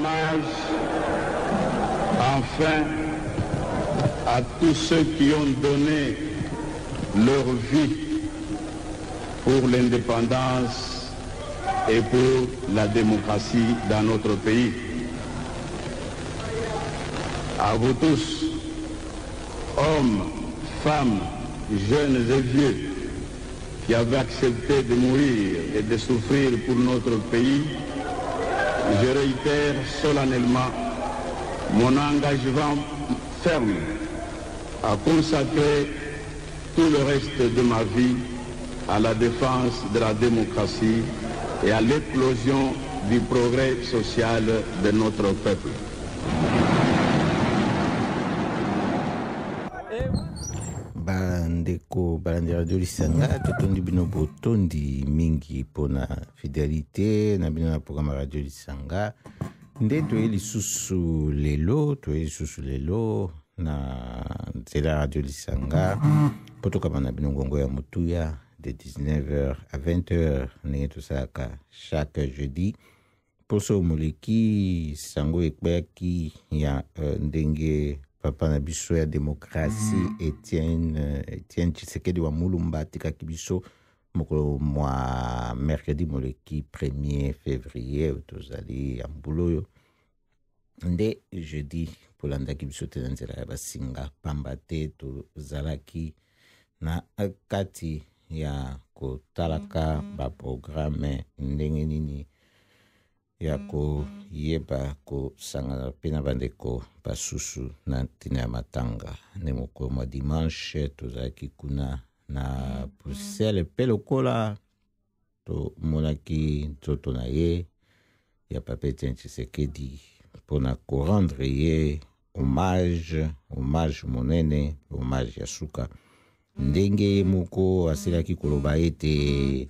Hommage enfin à tous ceux qui ont donné leur vie pour l'indépendance et pour la démocratie dans notre pays. À vous tous, hommes, femmes, jeunes et vieux, qui avez accepté de mourir et de souffrir pour notre pays, je réitère solennellement mon engagement ferme à consacrer tout le reste de ma vie à la défense de la démocratie et à l'éclosion du progrès social de notre peuple. Bandeko balandi Radio Lisanga, totondi bino botondi mingi mpona fidelité na bino na programme Radio Lisanga. Nde toye lisusu lelo, toye lisusu lelo na nzela ya Radio Lisanga mpo tokaba na bino ngongo ya motuya de 19h à 20h, ndenge tosalaka chaque jeudi. Poso moleki, sango ekweyaki ya ndenge papa na biso ya démocratie Etienne Tshisekedi wa Mulumba atikaki biso mokolo mwa mercredi moleki 1er février, tozali ya mbula oyo. Nde jeudi polandaki biso te na nzela ya basinga, pamba te tozalaki na kati ya kotalaka baprograme ndenge nini ya koyeba kosangana mpe na bandeko basusu na ntina ya matanga. Nde mokolo mwa dimanche tozalaki kuna na Bruxelles, mpe lokola tomonaki nzoto na ye ya papa Etienne Tshisekedi mpona korendre ye hommage, hommage monene, hommage ya suka, ndenge ye moko asilaki koloba ete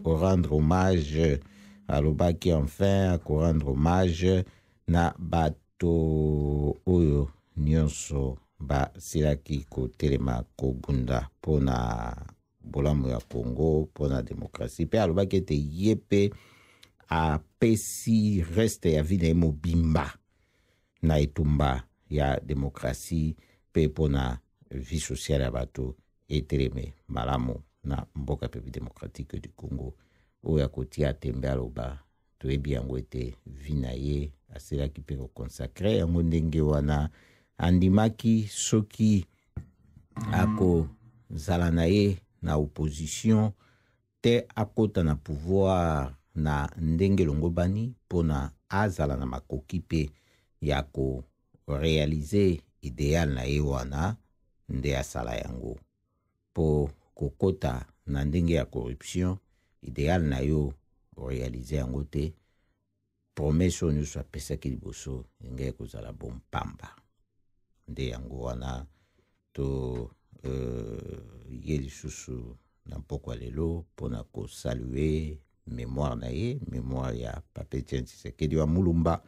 korendre hommage, alobaki enfin korendre hommage na bato oyo nyonso basilaki kotelema kobunda mpona bolamu ya Congo, mpona démocratie. Mpe alobaki ete ye mpe apesi reste ya vie na ye mobimba na etumba ya démocratie mpe mpona vie sociale ya bato eteleme malamu na mboka République démocratique du Congo. Oyo akotia tembe aloba toyebi yango ete vie na ye aselaki mpe koconsacrer yango ndenge wana. Andimaki soki akozala na ye na opposition te, akota na pouvoir na ndenge elongobani mpona azala na makoki mpe ya koréaliser idéal na ye wana. Nde asala yango mpo kokota na ndenge ya corruption, idéal na yo oréaliser yango te, promesse oyo nyonso apesaki liboso ndenge kozala bompamba. Nde yango wana to ye lisusu na mpokwa lelo mpona kosaluer mémoire na ye, mémoire ya papa Etienne Tshisekedi wa Mulumba,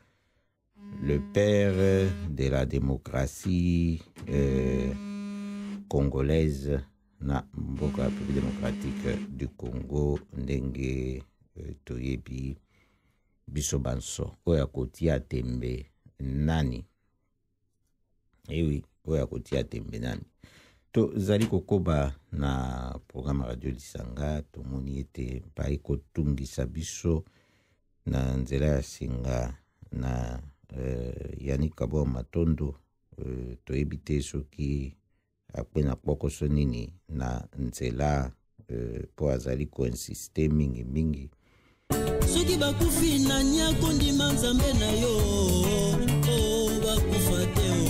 le père de la démocratie congolaise na mboka ya République démocratique du Congo, ndenge toyebi biso banso. Oyo akotia tembe nani? Ewi, oyo akotia tembe nani? Tozali kokoba na programme Radio Lisanga. Tomoni ete bai kotungisa biso na nzela ya singa na Yannick Kabo Matondo. Toyebi te soki akwe na kpokoso nini na nzela, mpo azali koinsister mingi mingi. Soki bakufi, nani akondima Nzambe na yo? Oh, bakufa te o.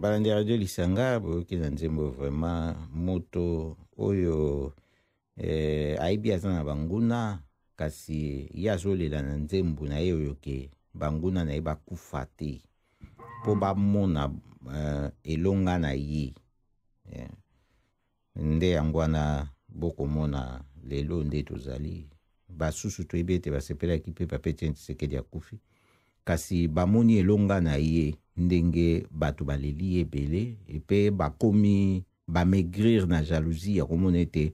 Balandi ya Radio Lisanga, boyoki na nzembo vraiment moto oyo ayebi aza na banguna, kasi ye azolela na nzembo na ye oyo ke banguna na ye bakufa te mpo bamona elonga na ye, yeah. Nde yango wana bokomona lelo nde tozali basusu toyebi ete basepelaki mpe papa Etienne Tshisekedi akufi, kasi bamoni elonga na ye ndenge bato baleli ye ebele, mpe bakomi bamaigrir na jalousie ya komona ete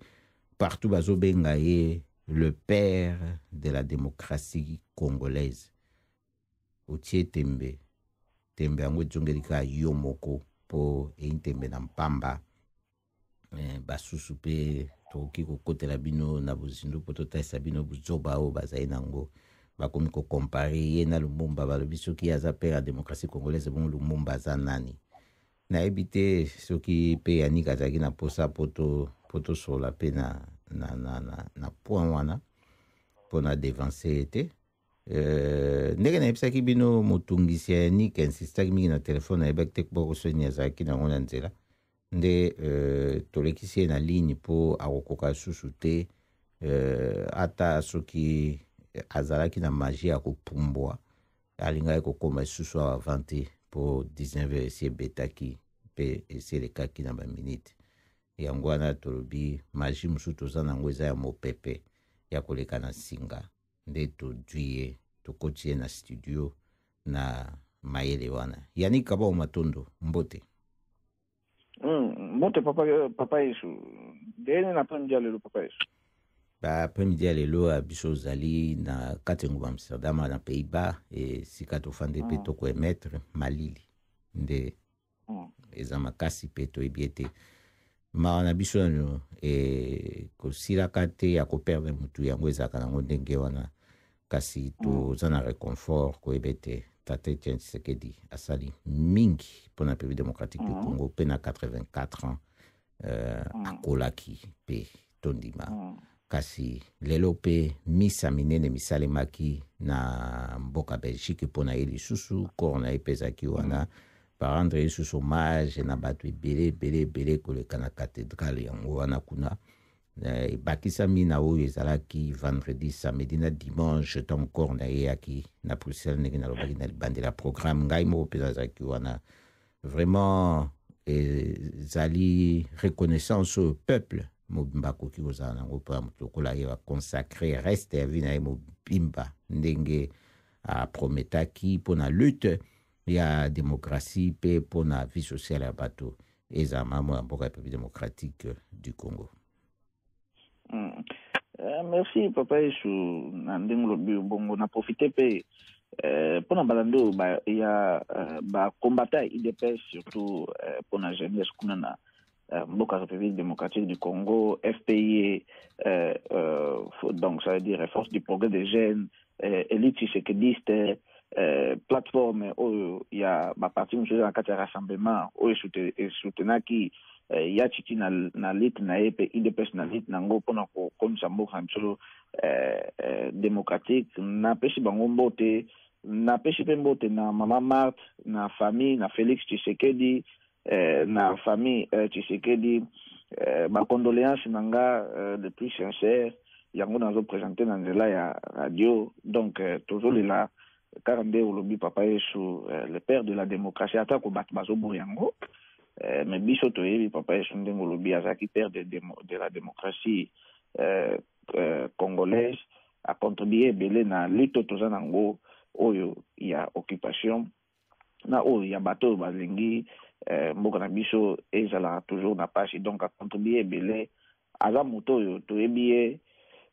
partout bazobenga ye. Le père de la démocratie congolaise. Otie tembe, tembe yango ezongeli kaka yo moko mpo eyi ntembe na mpamba. Basusu mpe tokoki kokotela bino na bozindo mpo totalisa bino buzoba oyo bazali nango. Bakomi kocomparer ye na Lumumba, balobi soki ye aza père ya démocratie congolaise, bongo Lumumba aza nani? Nayebi te soki mpe Yannick azalaki na mposa mpo tosolola mpe na point wana mpo na devancer ye te. Ndenge nayebisaki bino, motungisi ya Yannick insistaki mingi na telefone, nayebaki te boko soni azalaki nango na nzela nde tolekisi ye na ligne mpo akokoka lisusu te. Ata soki azalaki na magie ya kopumbwa, alingaki kokóma lisusu awa avant te, mpo 19 heures esi ebetaki mpe esi elekaki na baminute. Yango wana tolobi magie mosusu toza nango eza ya mopepe ya koleka na singa, nde todwi ye, tokoti ye na studio na mayele wana. Yannick Kabao Matondo, mbote. Mbote papa, papa Yesu. Ndenge na après-midi ya lelo, papa Yesu? Ba après-midi ya lelo ya biso, ozali na kati ya engumba Amsterdam na Pays-Bas, esika tofandi mpe tokoémettre. Malili nde eza makasi mpe toyebi ete mawa na biso nano kosilaka te ya koperdre motu. Yango ezalaka nango ndenge wana, kasi toza na réconfort koyeba ete tata Etienne Tshisekedi asali mingi mpona République démocratique du Congo mpe na 84 ans akolaki mpe tondima. Kasi lelo mpe misa minene misalemaki na mboka Belgique mpo na ye lisusu, corps na ye mpe ezalaki wana, barendre ye lisusu hommage na bato ebele ebele ebele koleka na cathédrale yango wana kuna. Ebakisami na oyo ezalaki vendredi, samedi na dimanche, ntango corps na ye eyaki na Bruxelles. Ndenge nalobaki na libandela ya programme, ngai moko mpenza azalaki wana. Vraiment ezali reconnaissance oyo peuple mobimba akoki kozala nango mpona moto lokola ye aconsacrer reste ya vie na ye mobimba ndenge aprometaki mpona lutte ya démocratie mpe mpona vie sociale ya bato ezala malamu ya mboka République démocratique du Congo. Merci papa Yesu na ndenge olobi bongo. Na profite mpe mpona balandi oyo ya bacombattant ya UDPS, surtout mpona jeunesse kuna na mboka République démocratique du Congo, FPI, donc ça veut dire Force du progrès des jeunes, élite tshisekediste, plateforme oyo ya baparti mosusu eza na kati ya rassemblement oyo esoutenaki ya Tshitshi na lutte na ye mpe UDPS na lutte nango mpona kokomisa mboka na biso démocratique. Napesi bango mbote, napesi mpe mbote na mama Marthe, na famille na Félix Tshisekedi, na famille Tshisekedi. Bacondoléance na nga le plus sincère, yango nazoprésente na nzela ya radio. Donc tozolela kaka nde olobi, papa Yesu, le père de la démocratie, atako bato bazoboya yango, mais biso toyebi, papa Yesu, ndenge olobi, azalaki père de la démocratie congolaise. Acontribue ebele na lutte oyo toza nango, oyo ya occupation na oyo ya bato oyo balingi mboka na biso ezala toujours na pasi. Donc acontribue ebele. Aza moto oyo toyebi ye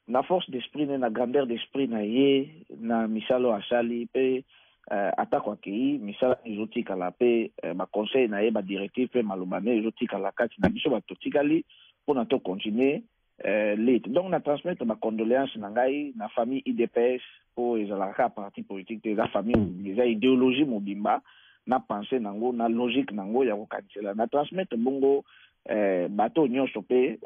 na force d'esprit ne, na grandeur d'esprit na ye, na misala oyo asali mpe atako akei, misala ezotikala mpe baconseil na ye, badirective mpe maloba ne ezotikala kati na biso bato totikali mpona tocontinue lutte. Donc na transmettre bacondoléance na ngai na famille UDPS, mpo ezalaka kaka parti politique te, eza famille, eza idéologie mobimba na pensée nango, na logique nango ya kokanisela. Na transmettre bongo bato nyonso mpe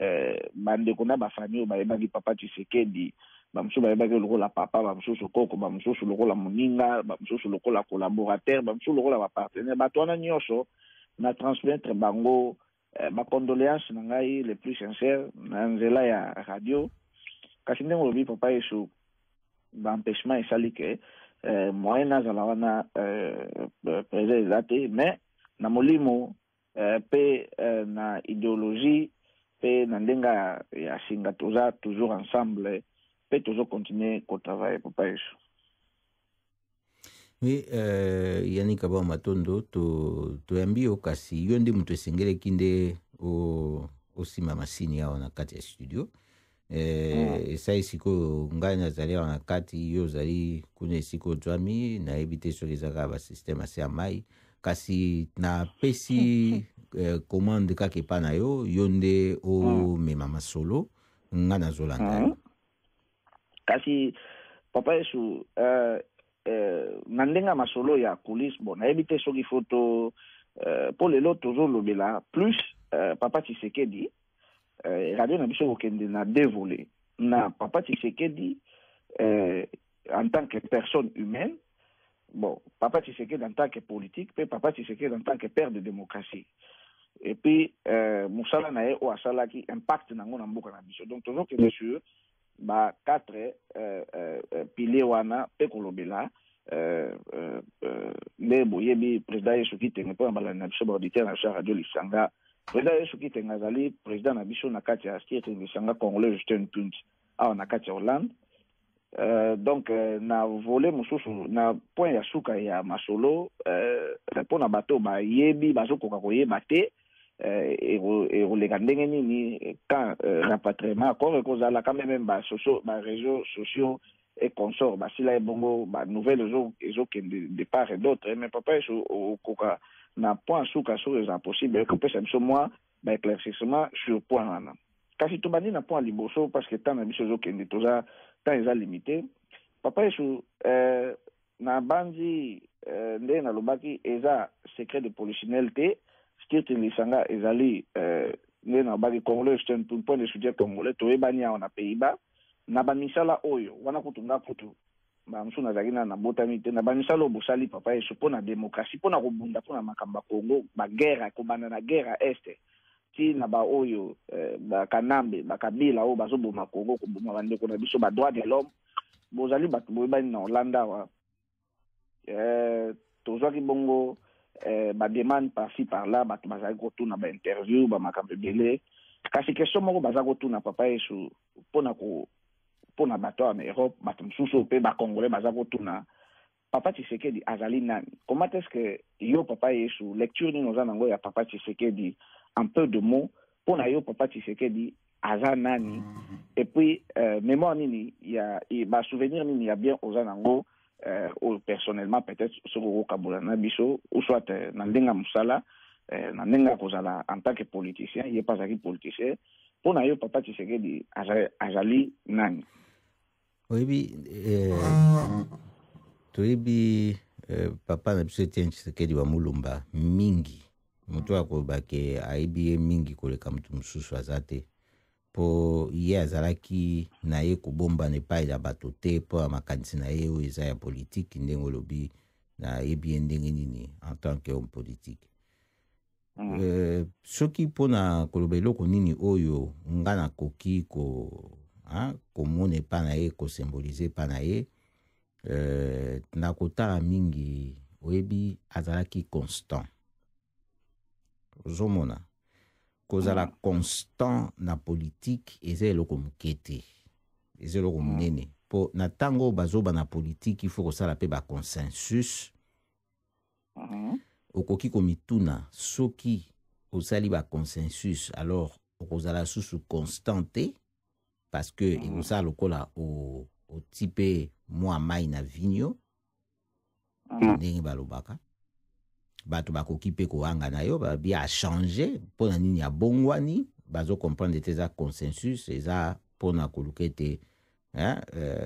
bandeko na bafamille oyo bayebaki papa Tshisekedi. Bamosusu bayebaki lokola papa, bamosusu koko, bamosusu lokola moninga, bamosusu lokola collaborateur, bamosusu lokola bapartenaire. Bato wana nyonso na transmettre bango bacondoléance na ngai le plus sincère na nzela ya radio. Kasi ndenge olobi, papa Yesu, baempêchement esali ke moyen nazala wana présent eza te, mais na molimo mpe na idéologie mpe na ndenge ya singa, toza toujours ensemble mpe tozocontinue kotravaille, papa Yesu. Oui, Yannick Aba Matondo, toyambi yo, kasi yo nde moto esengeleki nde osimba masini awa na kati ya studio. Esali sikoyo ngai nazali awa na kati, yo ozali kuna esika ozwami. Nayebi te soki eza kaka basystème ase ya mai, kasi napesi commande kaka epa na yo. Yo nde omema masolo, nga nazolanda yo. Kasi papa Yesu, na ndenge ya masolo ya coulisse, bon, nayebi te soki fo to mpo lelo tozolobela plus papa Tshisekedi. Radio na biso kokende na deux volets: na papa Tshisekedi en tant que personne humaine, bon, papa Tshisekedi en tant que politique, mpe papa Tshisekedi en tant que père de démocratie, et puis mosala na ye oyo asalaki, impact nango na mboka na biso. Donc tozokende sur ba quatre piliers wana mpe kolobela nde boyebi président Yesu Kitenge. Mpo na balandi na biso, baauditeur na biso ya Radio Lisanga, président Yesu Kitenge azali président na biso na kati ya Stichting Lisanga Congolais Justin Punt awa na kati ya Hollande. Donc na volet mosusu, na point ya suka ya masolo, mpo na bato bayebi, bazokoka koyeba te ekoleka ndenge nini quand rapatriement accord ekozala. Quand même basocio, baréseaux sociaux et consort basila ye bongo, banouvelle ezokende de part et d'autre. Mais papa Yesu, okoka na point suka, soki eza possible, ekopesa biso mwa baéclaircissement sur point wana. Kasi tobandi na point ya liboso, parce que temps na biso ezokende, toza temps eza limité. Papa Yesu, na bandi ndenge nalobaki, eza secret de polichinelle te. Stichting Lisanga ezali ndenge nalobaki, Congolais point de soutien congolais, toyebani awa na Pays-Bas na bamisala oyo wana. Kutu nga kutu bamosusu nazalaki na nabotami te na bamisala oyo bosali, papa Yesu, mpo na démocratie, mpo na kobunda mpo na makambo ya Congo, baguerre, kobanda na guerre ya Est ti na baoyo bakanambe, bakabila oyo bazoboma Congo, koboma bandeko na biso, badroit de l'homme. Bozali bato boyebani na Hollande awa. Tozwaki bongo bademande par-ci par-là, bato bazali kotuna bainterview, bamakambo ebele. Kasi question moko baza kotuna, papa Yesu, mpona ko mpona bato awa na Europe, bato mosusu mpe bacongolais baza kotuna: papa Tshisekedi azali nani? Comment est ce que yo, papa Yesu, lecture nini oza nango ya papa Tshisekedi? En peu de mots, mpo na yo, papa Tshisekedi aza nani? Et puis mémoire nini ya basouvenir nini ya bien oza nango, oyo personnellement peut-être soki okokabola na biso, ou soit na ndenge ya mosala, na ndenge ya kozala en tant que politicien, ye mpe azalaki politicien. Mpo na yo, papa Tshisekedi azali nani? Oyebi, toyebi papa na biso Etienne Tshisekedi wa Mulumba mingi. Moto akoloba ke ayebi ye mingi koleka moto mosusu aza te, mpo ye azalaki na ye kobombana epai ya bato te mpo ya makanisi na ye oyo eza ya politike. Ndenge olobi, nayebi ye ndenge nini en tant que homme politique. Soki mpona koloba eloko nini oyo nga nakoki komona epai na ye, kosymboliser epai na ye, nakotala mingi, oyebi, azalaki constant. Ozomona, kozala constant na politike eza eloko moke te, eza eloko monene, mpo na ntango oyo bazoba na politike, il faut kosala mpe baconsensus. Okoki komituna soki osali baconsensus, alors okozala susu constant te, parce que ekosala lokola oti mpe mwa mai na vinio. Ndenge balobaka, bato bakoki mpe koyanga na yo, babi achange mpo na nini, abongwani. Bazocomprendre ete eza consensus, eza mpona koluka ete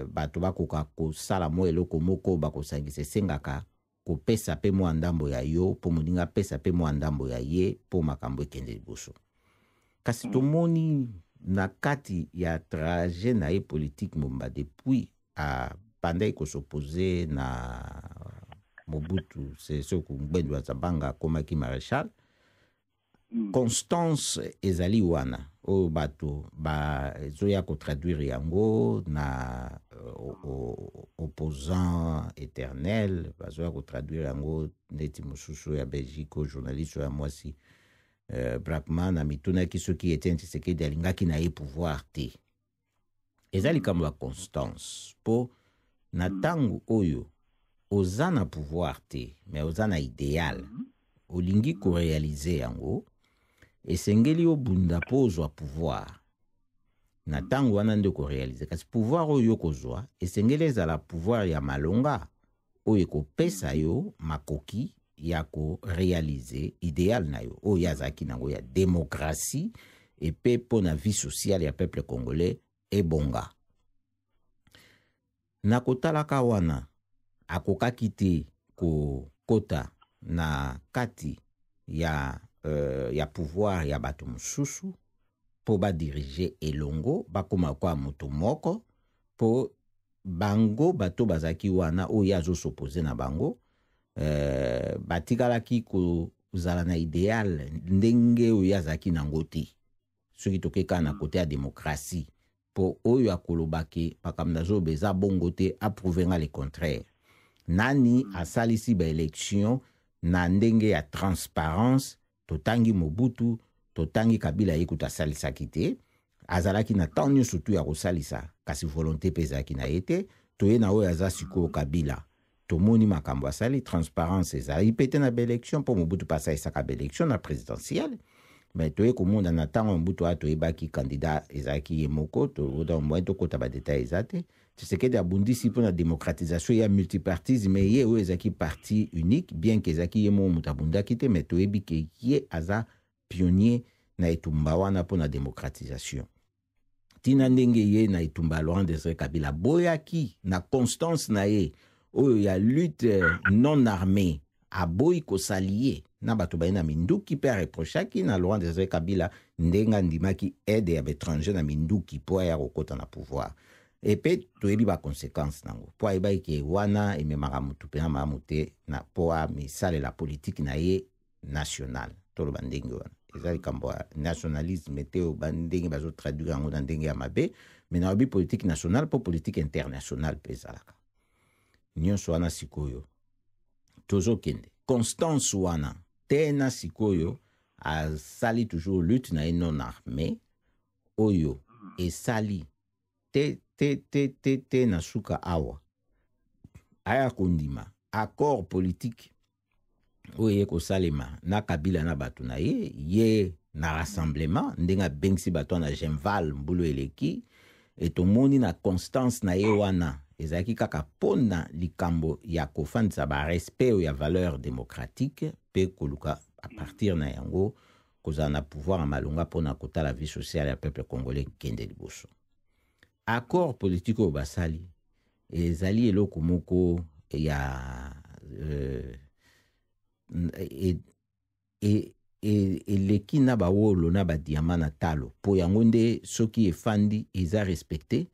bato bakoka kosala mwa eloko moko bakosangisa. Esengaka kopesa mpe mwa ndambo ya yo mpo moninga apesa mpe mwa ndambo ya ye mpo makambo ekende liboso. Kasi tomoni na kati ya trajet na ye politique mobimba, depuis abandaki kos'opposer na Mobutu Sese Ngbendu wa Zabanga, akomaki maréchal, constance ezali wana oyo bato bazoya kotraduire yango na opposant éternel. Bazoya kotraduire yango neti mosusu ya Belgique, oyo journaliste oyo ya mwasi Brackman amitunaki soki Etienne Tshisekedi alingaki na ye pouvoir te. Eza likambo ya constance, mpo na ntango oyo oza na pouvoir te, mais oza na idéal, olingi koréaliser yango, esengeli obunda mpo ozwa pouvoir. Na ntango wana nde okorealize. Kasi pouvoir oyo okozwa esengeli ezala pouvoir ya malonga oyo ekopesa yo makoki ya korealize ideal na yo oyo ye azalaki nango ya démocratie epe mpo na vie sociale ya peuple congolais ebonga. Na kotalaka wana, akokaki te kokota na kati ya, ya pouvoir ya bato mosusu mpo badirige elongo, bakoma lokola moto moko, mpo bango bato bazalaki wana oyo ye azosopose na bango, batikalaki kozala na ideal ndenge oyo ye azalaki nango te. Soki toke kaka na kote ya demokratie, po oyo akoloba ke makambo nazoloba eza bongo te, aprouve nga le contraire. Nani asalisi ba election na ndenge ya transparence? Totangi Mobutu, totangi Kabila, ye kutu asalisaki te, azalaki na temps nyonso tu ya kosalisa, kasi volonté mpe ezalaki na ye te. Toye na oyo aza sikoyo Kabila, tomoni makambo asali, transparence ezali mpe te na baélection, mpo Mobutu mpe asalisaka baélection na présidentielle. Mais toye komona na ntango ya Mobutu wana, toyebaki candidat ezalaki ye moko, moyen tokota badetail eza te. Tshisekedi abundisi mpo na démocratisation ya multipartisme, ye oyo ezalaki parti unique, bien ke ezalaki ye moko moto abundaki te, mais toyebi ke ye aza pionnier na etumba wana mpo na démocratisation. Tina ndenge ye na etumba ya Laurent Désiré Kabila aboyaki na constance na ye oyo ya lutte non armée, aboyi kosalie na bato baye na minduki, mpe areprochaki na Laurent Désiré Kabila ndenge andimaki aide ya baétranger na minduki mpo aya kokota na pouvoir. Epe toyebi baconséquence nango, mpo ayebaki ke wana ememaka motu mpena malamu te na mpo amisalela politike na ye nationale. Toloba ndenge wana eza likambo ya nationalisme te, oyo ndenge bazotraduire yango na ndenge ya mabe, me nalobi politique nationale mpo politique internationale mpe ezalaka nyonso wana. Sikoyo tozokende constance wana te na sikoyo asali toujours lutte na ye non armée oyo esali te te te te te na suka awa aya kondima accord politique oyo eye kosalema na Kabila na bato na ye, ye na rassemblement ndenge abengisi bato wana Genval mbulu eleki. E tomoni na constance na ye wana ezalaki kaka mpona likambo ya kofandisa barespect oyo ya valeur démocratique mpe koluka a partir na yango kozala na pouvoir ya malonga mpona kotala vie sociale ya peuple congolais kende liboso. Accord politique oyo basali ezali eloko moko ya eleki na bawolo na badiama na talo, mpo yango nde soki efandi eza respecte,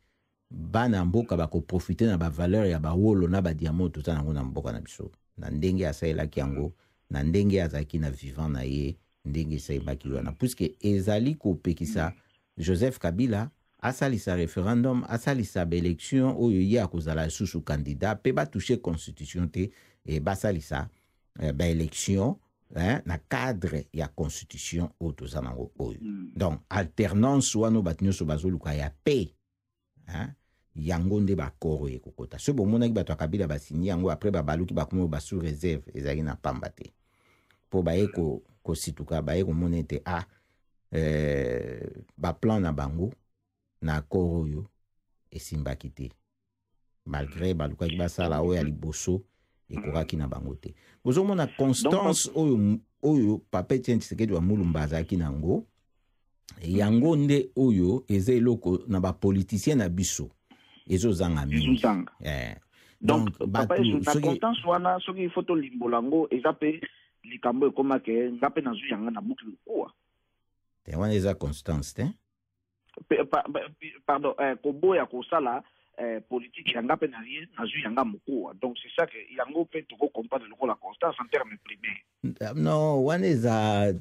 bana mboka bakoprofite na bavaleur ya bawolo na badiama oyo toza nango na mboka na biso, na ndenge asalelaki yango, na ndenge azalaki na vivant na ye, ndenge esalemaki wana, puisque ezali kopekisa Joseph Kabila asalisa référendum, asalisa baélection oyo ye akozala lisusu candidat, mpe batouche constitution te, e basalisa baélection na cadre ya constitution oyo toza nango oyo. Donc alternance wana oyo bato nyonso bazoluka ya paix, hein, yango nde bakoro oyo ekokota. Soki bomonaki bato ya Kabila basini yango, après babaluki bakomi oyo basous réserve, ezalaki na pamba te, mpo baye kosituka, baye komona ete baplan na bango na accord oyo esimbaki te, malgré balukaki basala oyo ya liboso ekokaki na bango te. Bozomona constance oyo, oyo papa Etienne Tshisekedi wa Mulumba azalaki nango, yango nde oyo eza eloko na bapoliticien na biso ezozanga mingi. Ezozanga. Donc, papa Yesu, na constance wana, soki il faut tolimbola yango, eza mpe likambo ekoma ke nga mpe nazwi yanga na buki mokuwa. Te, wana eza constance te. Pardon, koboya kosala politique yanga mpe na ye nazwi yanga mokuwa. Donc c'est ça que yango mpe tokocomprendre lokola constance en terme primaire. Non, wana eza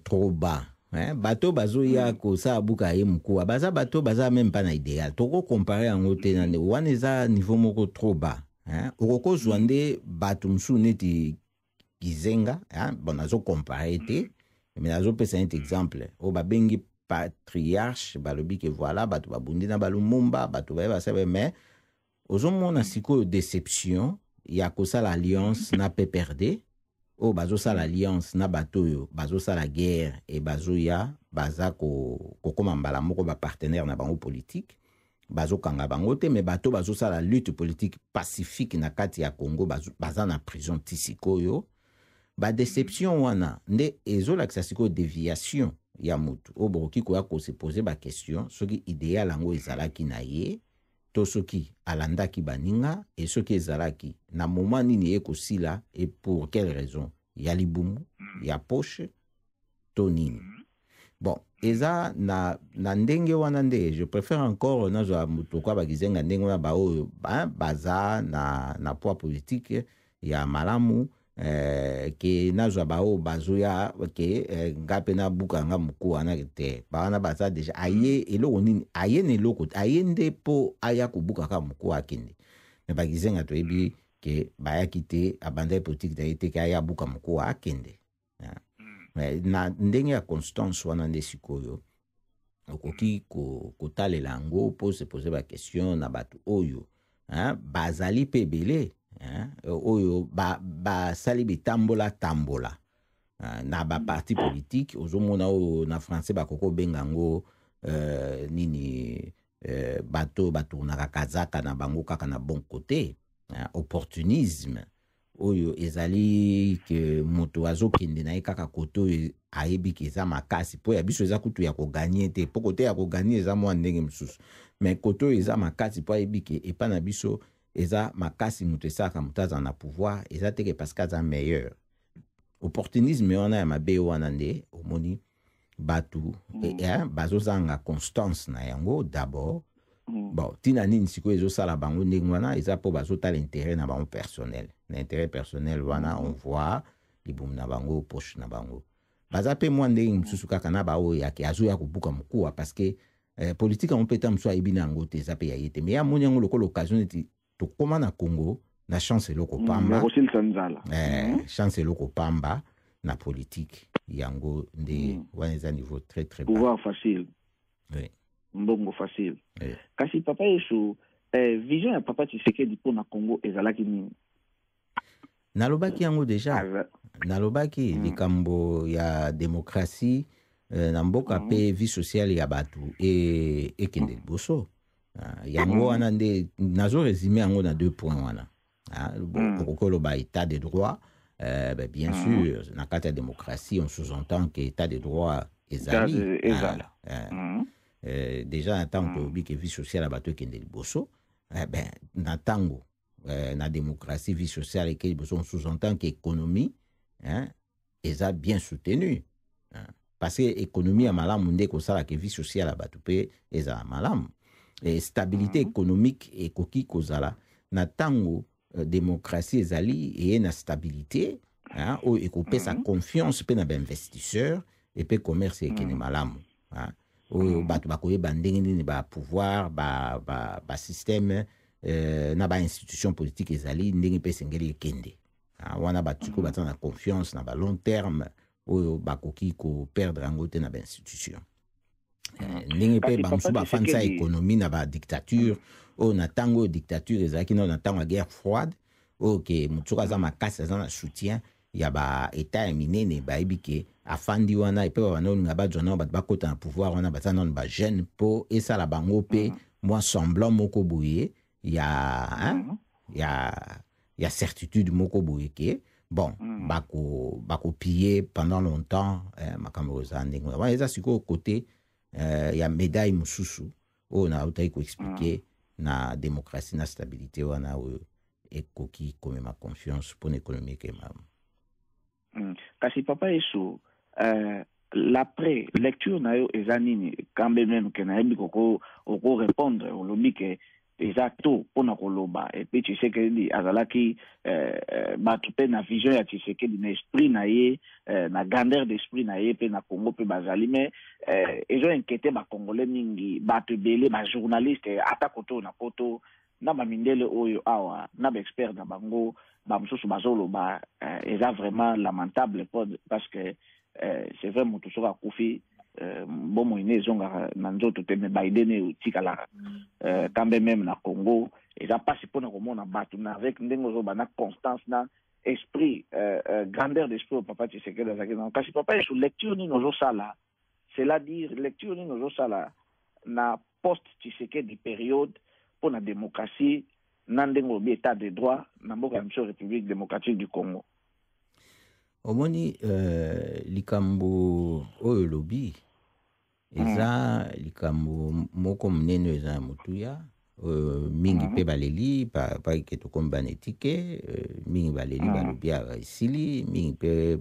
trop bas, hein? Bato bazoya kosala buka ye mokuwa, baza bato baza même pas na idéal, tokocompare yango te na wana, eza niveau moko trop bas, hein? Okokozwa nde bato mosusu neti Gizenga, hein? Bon, nazocompare te, mais nazopesa neti exemple oyo babengi patriarche, balobi ke voilà, bato babundi na balumumba, bato baye basala, mais ozomona sikoyo déception ya kosala alliance na PPRD oyo bazosala alliance na bato oyo bazosala guerre e bazoya. Baza kokóma mbala moko bapartenaire na bango politique, bazokanga bango te. Me bato bazosala lutte politique pacifique na kati ya Congo baza na prison ti sikoyo. Badéception wana nde ezolakisa sikoyo déviation ya motu oyo bokoki koya kose poser baquestion soki idéal yango ezalaki na ye to soki alandaki baninga, e soki ezalaki na moment nini ekosila et pour quelle raison, ya libumu, ya poche to nini. Bon, eza na ndenge wana nde je préfère encore nazwa moto kwa bagizenga ndenge wana, baoyo baza na poids politique ya malamu, ke nazwa baoyo bazoya ke nga mpe nabuka nga moku wana te. Bawana baza déjà aye eloko nini, aye na eloko, aye nde mpo aya kobuka kaka moku, akende. Me bagizenga toyebi ke bayaki te, abandaki politique na ye te ke aya abuka moku, akende. Na ndenge ya constance wana nde sikoyo okoki kotalela yango mpo se poser baquestion na bato oyo bazali mpe ebele oyo basali bitambola tambola na baparti politique. Ozomona oyo na français bakoki kobenga yango nini, bato batournaka kazaka na bango kaka na bon côté, opportunisme oyo ezali ke moto azokende na ye kaka kote oyo ayebi ke eza makasi. Mpo ya biso eza kutu ya kogagner te, mpo kote ya kogagner eza mwa ndenge mosusu, mais kote oyo eza makasi, mpo ayebi ke epa na biso eza makasi, moto esalaka moto azala na pouvoir, eza te ke parce que aza meilleur. Opportunisme wana ya mabe wana nde omoni bato bazozanga constance na yango d'abord. Bon, ntina nini sikoyo ezosala bango ndenge wana? Eza mpo bazotala intérêt na bango personnel. Na intérêt personnel wana, on voit libumu na bango, poche na bango. Baza mpe mwa ndenge mosusu kaka na baoyo yake azoya kobuka mokuwa, parce que politique yango mpe ta mosusu ayebi na yango te, eza mpe ya ye te, mais ye amoni yango lokola occasion neti tokóma na Congo na chance eloko pamba. Kosilisa nzala. Chance eloko pamba na politique yango nde wana eza niveau très très bas. Pouvoir facile. Oui. Mbongo facile. Oui. Kasi papa Yesu, vision ya papa Tshisekedi mpona Congo ezalaki nini? Nalobaki yango déjà. Nalobaki likambo ya démocratie na mboka mpe vie sociale ya bato ekende liboso. Yango wana nde nazo résume yango na deux points wana. Bon, okoki koloba état de droit, ben, bien sûr, na kati ya démocratie, on sous-entend que état de droit ezali. Ezala. Déjà na ntango tolobi ke vie sociale ya bato ekende liboso, ben, na ntango na démocratie vie sociale ekende liboso, on sous-entend que économie, hein, eza bien soutenue, hein, parce que économie ya malamu nde ekosalaka vie sociale ya bato mpe ezala malamu. E stabilité économique ekoki kozala na ntango démocratie ezali eye na stabilité, hein, oyo ekopesa confiance mpe na bainvestisseur epe commerce ekende malamu, hein, oyo bato bakoyeba ndenge nini bapouvoir, basystème na bainstitution politique ezali ndenge mpe esengeli ekende. Wana bato sikoyo baza na confiance na balong terme oyo bakoki koperdre yango te na bainstitution. Ndenge mpe bamosusu bafandisa économie na badictature oyo, na ntango oyo dictature ezalaki nano na ntango ya guerre froide, oyo ke motu soki aza makasi, aza na soutien ya baétat ya minene, bayebi ke afandi wana epe babanda olinga bazwa nano bato bakota na pouvoir wana baza nano bajeune, mpo esala bango mpe mwa semblant moko boye ya, hein, ya certitude moko boye ke bon, bakopiller pendant longtemps. Makambo eza ndenge wana. Eza sikoyo côté ya médaille mosusu oyo nautaki koexpliquer na démocratie na stabilité wana oyo ekoki komema confiance mpona économie ekemama. Kasi papa Yesu, l'après lecture na yo eza nini? Kambe même ke nayebi koko oko répondre, olobi ke eza to mpona koloba et puis Tshisekedi azalaki bato mpe na vision ya Tshisekedi, na esprit na ye, na grandeur d'esprit na ye mpe na Congo mpe bazali, mais ezo inquiéter bacongolais mingi, bato ebele, bajournaliste ata koto na poto na bamindele oyo awa na baexpert na bango bamosusu bazoloba eza vraiment lamentable, parce que c'est vrai, moto soki akufi, bomoi ne ezongaka na nzoto te, mais baidées ne etikalaka. Kambe même na Congo eza mpasi mpona komona bato na avec ndenge ozoba na constance na esprit, grandeur d'esprit oyo papa Tshisekedi azalaki nango. Kasi papa Yesu, lecture nini ozosala? Cela dire lecture nini ozosala na post Tshisekedi periode mpo na démocratie na ndenge olobi état de droit na mboka na biso République démocratique du Congo? Omoni, likambo oyo olobi eza likambo moko monene oyo eza na motuya. Mingi mpe baleli pake tokomi bana etike. Mingi baleli, balobi awa esili. Mingi mpe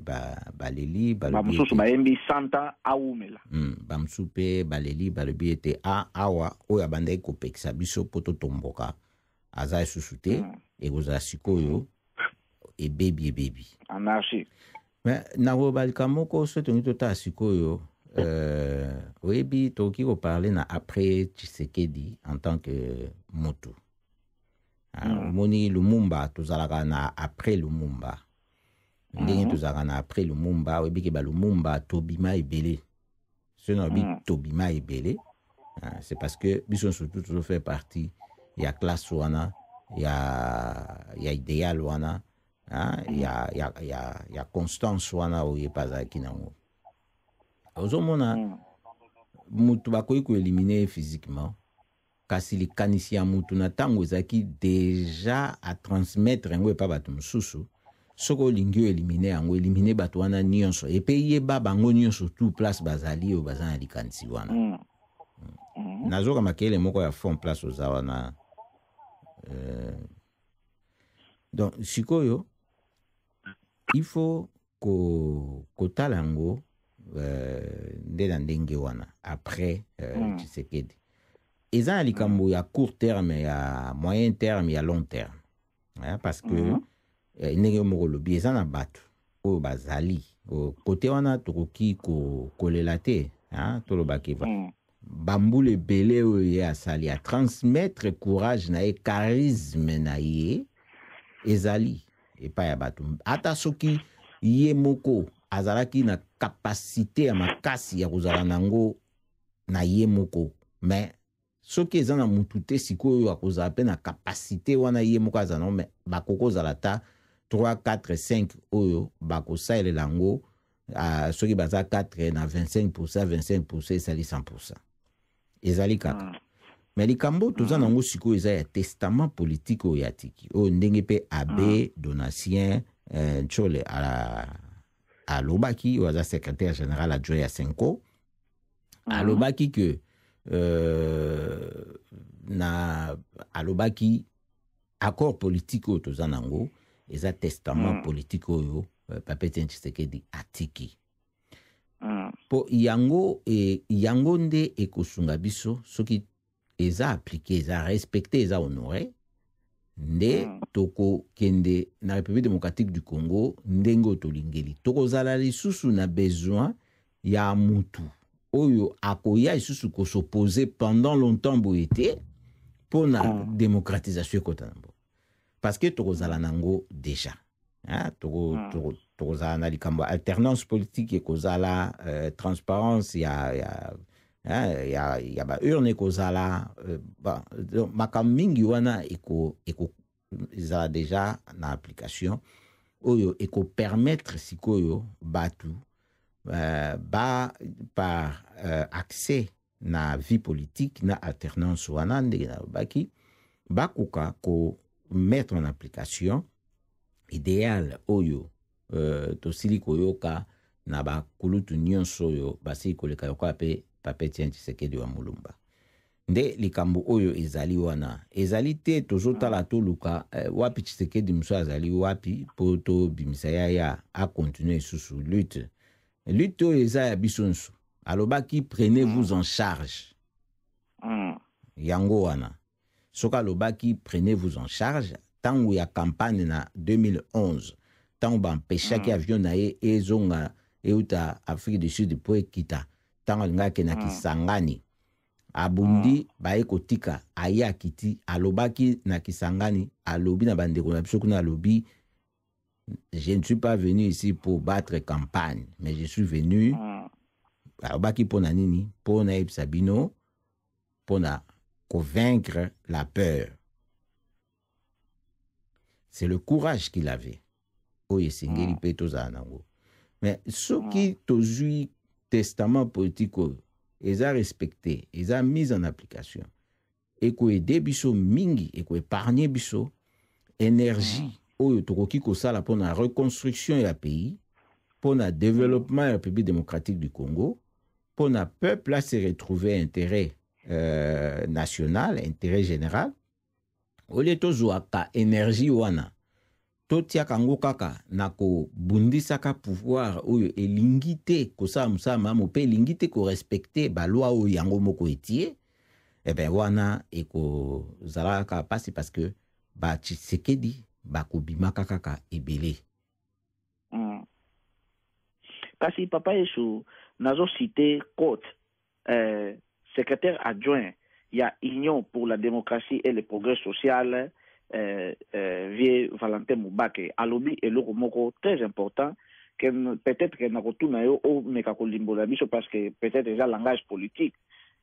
baleli, balobi Bamosusu bayembi 100 ans awumela. Bamosusu mpe baleli, balobi ete a awa oyo abandaki kopekisa biso mpo totomboka aza lisusu te. Ekozala sikoyo ebebi, ebebi. Anarchie. Mais nakoloba likambo moko. Soki tolingi totala sikoyo, oyebi, tokoki koparler na après Tshisekedi en tant que motu. Omoni, Lumumba, tozalaka na après Lumumba ndenge tozalaka na après Lumumba. Oyebi ke balumumba tobima ebele. Soki nalobi tobima ebele, ah, c'est parce que biso surtout tozofaire partie ya classe wana ya idéal wana, ah, ya constance wana oyo ye mpe azalaki nango. Ozomona, mutu bakoki koéliminer ye physiquement, kasi likanisi ya mutu na ntango ezalaki déjà atransmettre yango epa bato mosusu. Soki olingi oéliminer yango, éliminer bato wana nyonso epe yeba bango nyonso tout place bazali oyo baza na likanisi wana. Nazoka makele moko ya fond place oza wana. Donc sikoyo il faut kotala yango nde na ndenge wana après Tshisekedi eza na likambo ya court terme, ya moyen terme, ya long terme, hein, parce que ndenge moko olobi, eza na bato oyo bazali kote wana, tokoki kolela te, hein, tolobaki bambula ebele oyo ye asali, atransmettre courage na ye, charisme na ye ezali epai ya bato. Ata soki ye moko azalaki na capacité ya makasi ya kozala nango na ye moko, mais soki eza na mutu te sikoyo akozala mpe na capacité wana ye moko azala nango, mais bakoki kozala ata 3, 4, 5 oyo bakosalela yango. Soki baza 4 na 25%, 25% esali 100%, ezali kaka. Mais likambo toza nango sikoyo eza ya testament politique oyo atiki, oyo ndenge mpe abbé Donatien Nshole alobaki, oyo aza secrétaire général adjoint ya CENCO, alobaki ke na alobaki accord politique oyo toza nango eza testament politique oyo papa Etienne Tshisekedi atiki. Mpo yango, yango nde ekosunga biso soki eza appliqué, eza respecté, eza honoré, nde tokokende na République démocratique du Congo ndenge oyo tolingeli. Tokozala lisusu na besoin ya mutu oyo akoya lisusu kos'opposer pendant longtemps boye te mpo na démocratisation ekota na mboka, parce que tokozala nango déjà. Hein, tokozala na likambo ya alternance politique, ekozala transparence hein, ya baurne ekozala, bon, donc, makambo mingi wana eko ezala déjà na application oyo ekopermettre sikoyo bato ba par accès na vie politique na alternance wana, ndenge nalobaki, bakoka komettre en application idéal oyo tosili koyoka na bakulutu nyonso oyo basili koleka, lokola mpe papa Etienne Tshisekedi wa Mulumba. Nde likambo oyo ezali wana ezali te tozotala, toluka wapi Tshisekedi mosusu azali wapi mpo tobimisa yaya acontinuer lisusu lutte. Lutte oyo eza ya biso nyonso. Alobaki: "Prenez vous en charge." Yango wana, soki alobaki "prenez vous en charge" ntango ya campagne na 2011, ntango bampeshaki avion na ye ezonga euta Afrique du Sud mpo ekita, ntango alingaki na Kisangani, abundi, baye kotika aye akiti, alobaki na Kisangani, alobi na bandeko na biso kuna, alobi: "Je ne suis pas venu ici pour battre campagne, mais je suis venu." Alobaki mpo na nini? Mpo nayebisa bino mpo na kovaincre la peur. C'est le courage qu'il avait oyo esengeli mpe tozala nango. Mais soki tozwi Testament politique oyo eza respecté, eza mise en application, ekoaider biso mingi, ekoépargner biso énergie oyo tokoki kosala mpona reconstruction ya pays, mpona développement ya République démocratique du Congo, mpona peuple à se retrouver, intérêt national, intérêt général. Au lieu tozwaka énergie wana, totiaka yango kaka na kobundisaka pouvoir oyo elingi te kosala mosala malamu mpe elingi te korespecter baloi oyo yango moko etie, eh ben wana ekozala kaka mpasi, parce que baTshisekedi bakobimaka kaka ebele. Kasi papa Yesu, nazociter quote secrétaire adjoint ya Union pour la démocratie et le progrès social, vieux Valentin Mubake, alobi eloko moko très important que peut-être que nakotuna yo omeka kolimbola biso, parce que peut-être eza langage politique.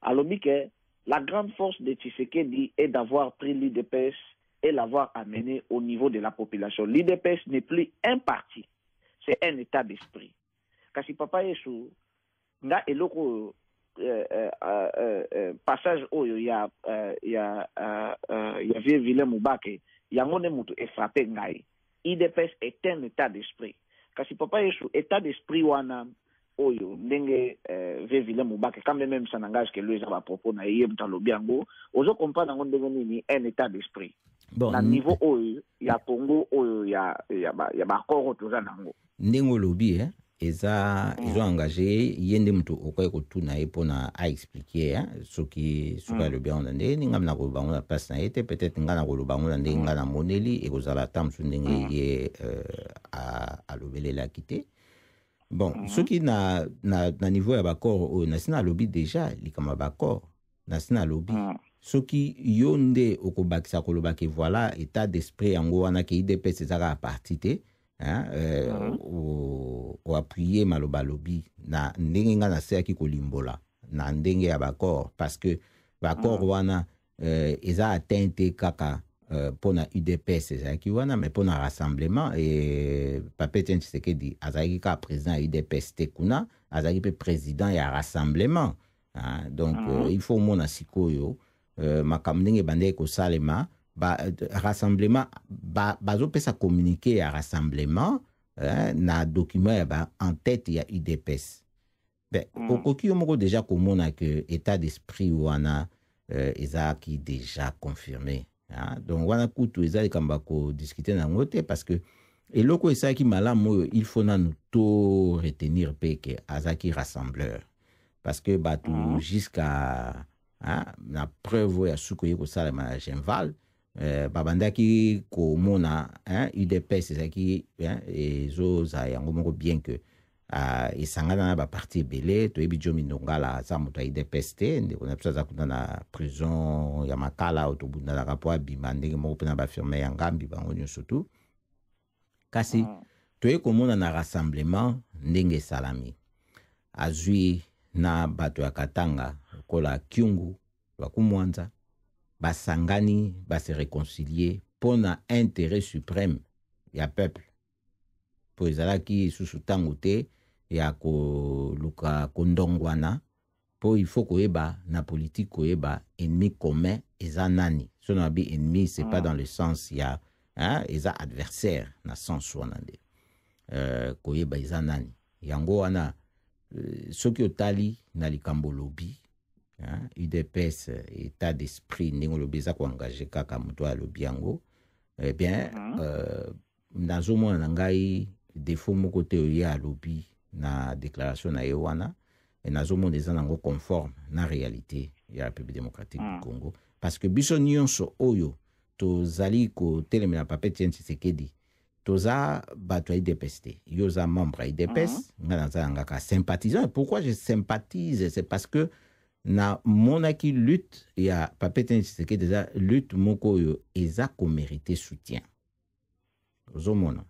Alobi que la grande force de Tshisekedi est d'avoir pris l'UDPS et l'avoir amené au niveau de la population. L'UDPS n'est plus un parti, c'est un état d'esprit. Kasi papa Yesu, nga eloko oyo, passage oyo ya vieux Vilain Mubake, yango nde moto efrapper ngai. UDPS est un état d'esprit. Kasi papa Yesu, état d'esprit wana oyo ndenge vieux Vilain Mubake, quand même ça n'engage que lui, eza bapropos na ye, ye moto alobi yango, ozo comprendre yango ndenge nini, un état d'esprit, bon, na niveau oyo ya Congo oyo ya baaccord oyo toza nango? Ndenge olobi, eza ezoengager ye nde moto okoki kotuna ye mpona aexpliquer, soki alobi yango na ndenge nini. Ngai nakoloba yango na place na ye te. Peut-être ngai nakoloba yango na ndenge ngai namoneli, ekozala ata mosusu ndenge ye alobelelaki te. Bon, soki na niveau ya baaccord oyo, nasi nalobi déjà likambo ya baaccord, nasi nalobi soki yo nde okobakisa koloba ke voilà, état d'esprit yango wana, ke UDPS eza kaka parti te, hein, oappuyer maloba alobi na ndenge ngai naselaki kolimbola na ndenge ya baaccord, parce que baaccord wana eza atteint te kaka mpona UDPS ezalaki wana, mais mpona rassemblement. E Papa Etienne Tshisekedi azalaki kaka président ya UDPS te, kuna azalaki mpe président ya rassemblement, hein. Donc il faut omona sikoyo makambo ndenge ebandaki kosalema. Rassemblement bazopesa communiqué ya rassemblement, na document ya ba en tête ya UDPS. Ben, okoki yo moko déjà komona ke état d'esprit wana ezalaki déjà confirmé, hein? Donc wana kutu eza likambo ya kodiscuter na yango te, parce que eloko esalaki malamu oyo, il faut nanu to retenir mpe ke azalaki rassembleur, parce que bato jusqu'à, hein, na preuve oyo ya suki oye kosalema na Genval, babandaki komona, hein, UDPS ezalaki, hein, ezozala yango moko, bien que esangana na baparti ebele. Toyebi Diomi Ndongala aza moto ya UDPS te, ndeko na biso aza kuna na prison ya Makala oyo tobundanaka mpo abima, ndenge moko mpe na bafirme ya Ngambi, bango nyonso tu. Kasi toye komona na rassemblement ndenge esalami, azwi na bato ya Katanga lokola Kyungu Bakumwanza, basangani, base réconcilier mpo na intérêt suprême ya peuple, mpo ezalaki lisusu ntango te ya koluka kondongwana, mpo il faut koyeba na politique, koyeba ennemi commun eza nani. So na babi ennemi, c'est pas dans le sens ya, hein, eza adversaire na sens wana nde koyeba eza nani. Yango wana, soki otali na likambo olobi, hein, UDPS état d'esprit, ndenge olobi, eza koengager kaka moto oyo alobi yango. Eh bien, nazomona na ngai défaut moko te oyo ye alobi na déclaration na ye wana. E nazomona eza nango conforme na réalité ya République démocratique du Congo, parce que biso nyonso oyo tozali kotelemela Papa Etienne Tshisekedi, toza bato ya UDPS te. Yo oza membre ya UDPS, nga naza yanga kaka sympathisant. Et pourquoi je sympathise? C'est parce que namonaki lutte ya Papa Etienne Tshisekedi eza lutte moko oyo eza komériter soutien. Ozomona,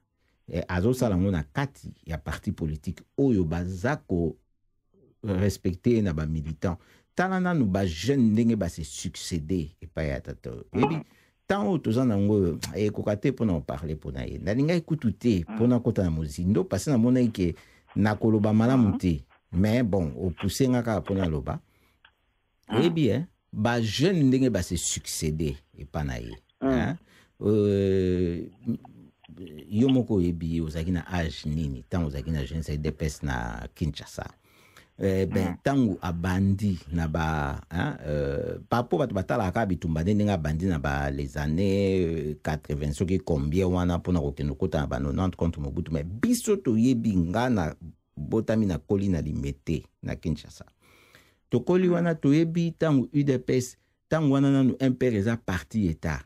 azosala yango na kati ya parti politique oyo baza korespecter na bamilitant. Tala nanu bajeune ndenge base succéder epai ya tata oyo. Oyebi, ntango oyo toza nango oyo ekoka te mpona koparler mpona ye. Nalingaki kutu te mpona kota na mozindo, parce namonaki ke nakoloba malamu te. Mais bon, opousse nga kaka mpona aloba. Oyebi, eh, bajeune ndenge base succéder epa na ye. Hein? Yo moko oyebi ozalaki na age nini ntango ozalaki na jeunesse UDPS na Kinshasa. Ben, ntango abandi na ba, hein, pa po bato batalaka kaka bitumba nde ndenge abandi na ba les années 80 soki combien wana mpona kokende okota na ba 90 contre Mobutu. Mais biso toyebi, nga na botami, nakoli na Limete na Kinshasa, tokoli wana, toyebi ntango UDPS, ntango wana nanu MPR eza parti état,